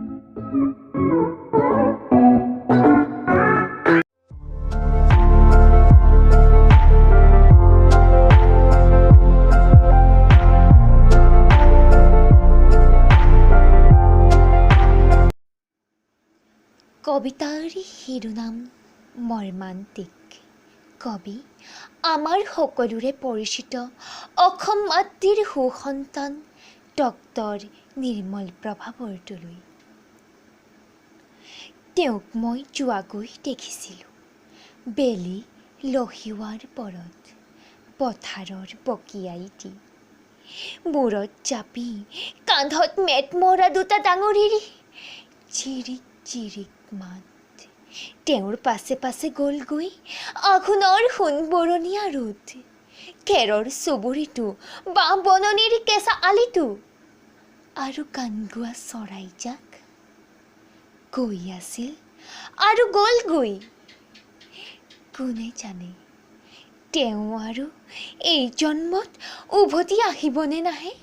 কবিতাৰ শিৰোনাম মৰ্মান্তিক। কবি আমাৰ সকলোৰে পৰিচিত অসম মাতৃৰ সুসন্তান ডক্টৰ নিৰ্মল প্ৰভা বৰদলৈ। তেওঁক মই যোৱাগৈ দেখিছিলোঁ বেলি লহিওৱাৰ পৰত পথাৰৰ বকিয়াই দি, মূৰত জাপি কান্ধত মেট মৰা দুটা ডাঙৰিৰ চিৰিক চিৰিক মাত। তেওঁৰ পাছে পাছে গ'লগৈ আঘোণৰ সোণবৰণীয়া ৰ'দ, খেৰৰ চুবুৰীটো, বাঁহ বননিৰ কেঁচা আলিটো আৰু গান গোৱা চৰাইজাক গৈ আছিল আৰু গ'লগৈ। কোনে জানে তেওঁ আৰু এই জন্মত উভতি আহিবনে নাহে।